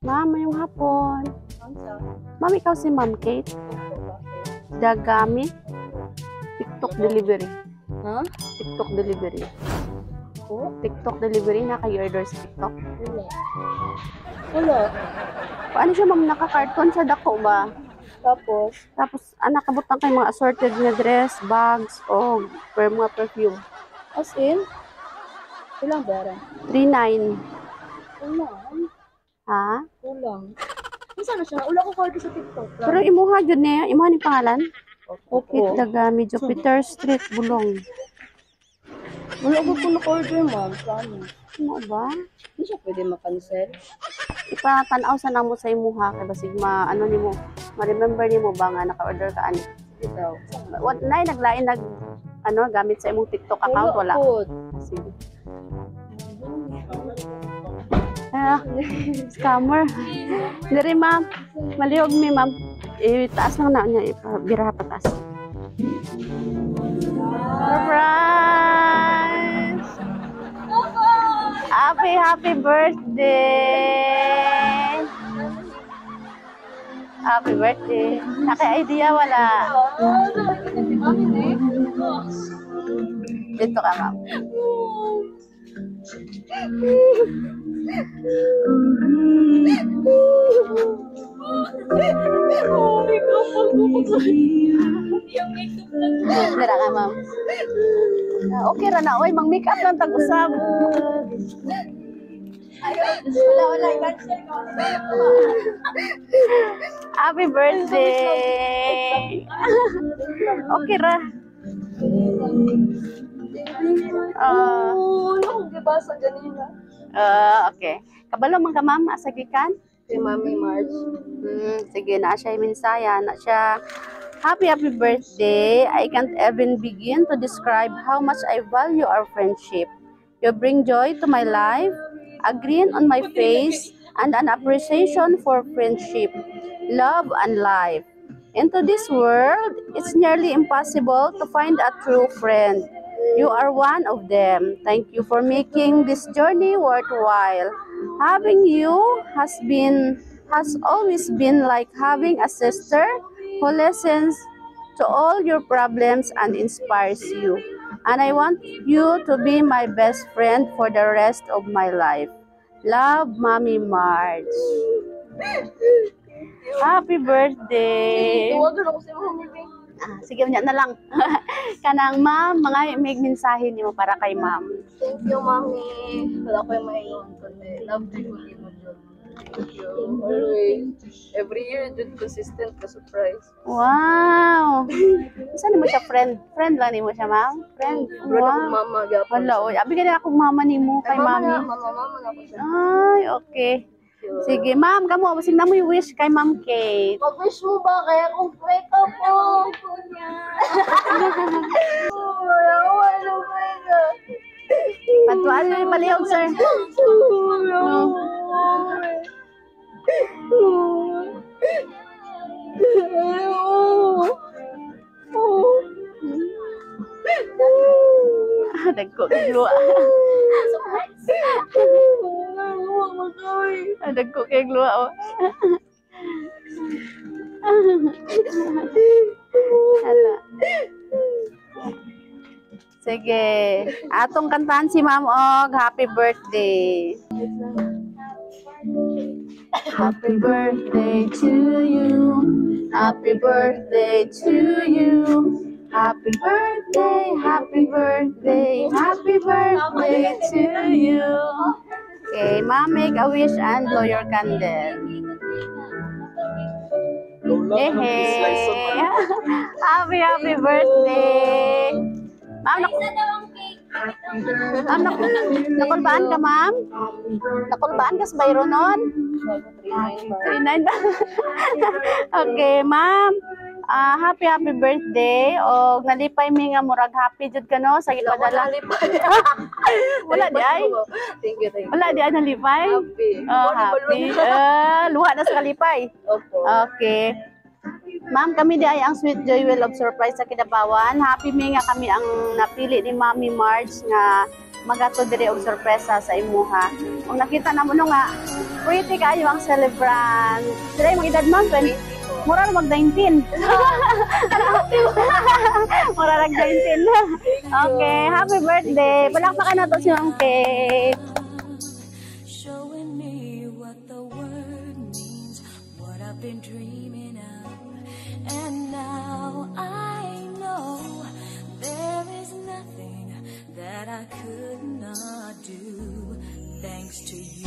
Ma'am, ngayong hapon. Ma'am, ikaw si Ma'am Kate? Dagami? TikTok delivery. Ha? TikTok delivery. Oh? TikTok delivery na kayo order sa TikTok. Wala. Wala. Paano siya ma'am naka-carton sa dako ba? Tapos nakabutang kay mga assorted nga dress, bags, o mga perfume. As in? Kulang ba? 3.9. Kulang. Ha? Kulang. Saan na siya? Wala ko card sa TikTok. Pero imuha jud niya, imuha ni pangalan. Kate Opo. Dagami, Jupiter Street, Bulong. Wala ko kung na-order, ma'am. Promise. Ano ba? Hindi siya pwede makancel. Ipatanaw sa namo sa imuha kay basig ano nimo, ma-remember nimo ba nga naka-order ka ani. Sige daw. What nay naglain gamit sa imong TikTok account wala. Po. Sige. Scammer. Diri ma'am. Malihog mi ma'am. Itaas lang na niya ibira patas. Surprise! Happy birthday! Happy birthday! Naka-idea wala. Dito ka ma'am. Dira ka ma'am. Okay ra na oy, mang make up lang tag-usab. Wala cancel ka. Happy birthday. Okay ra. Diba sa ganina? Okay. Kabalo man ka ma'am, asa gikan? Si Mami Marge. Sige na siya minsaya, na siya. Happy birthday. I can't even begin to describe how much I value our friendship. You bring joy to my life, a grin on my face, and an appreciation for friendship, love, and life. Into this world, it's nearly impossible to find a true friend. You are one of them. Thank you for making this journey worthwhile. Having you has always been like having a sister who listens to all your problems and inspires you. And I want you to be my best friend for the rest of my life. Love, Mommy Marge. Happy birthday! Tuwagan ako sa Mami. Sige, niya na lang. Kanang ma'am, mga may mensahe niyo para kay ma'am. Thank you, Mami. Wala ko yung maiwan ko. Love you, mo dyan. Thank you. Always. Every year, dun consistent ka surprise. Wow! Saan mo siya friend? Friend lang ni mo siya, ma'am? Friend? Wow. Mama, gapon. Wala, oy. Abi ka na akong mama ni mo kay mami. Mama na po siya. Ay, okay. Sige, ma'am, kamo, masig na mo yung wish kay Ma'am Kate. Mag-wish mo ba? Kaya kung break up po. Patuan mo yung palihog, sir. Dagko kay luwa. Dagko kay luwa, oh. Hala. Sige. Atong kantahan si Ma'am Og. Happy birthday. Happy birthday to you. Happy birthday to you. Happy birthday, happy birthday, happy birthday to you. Okay, Ma'am, make a wish and blow your candle. Hey, happy birthday. Ma'am, nakulbaan ka, ma'am? Nakulbaan ka sa bayro nun? 39 ba? Okay, ma'am. Happy birthday. O nalipay mi nga murag happy jud ka no sa ipadala. Wala di ay. Thank you. Wala di ay nalipay. Happy. Luha na sa kalipay. Okay. Ma'am, kami di ay ang Sweet Joywell of Surprise sa Kidapawan. Happy mi nga kami ang napili ni Mami Marge nga magato diri og sorpresa sa imuha. Kung nakita na mo no nga, pretty kayo ang celebrant. Sila yung edad mo, mura na mag-19. Mura na mag-19. Okay, happy birthday. Palakpakan na to si Ma'am Kate. Showing me what the word means, what I've been dreaming of. And now I know there is nothing that I could not do thanks to you.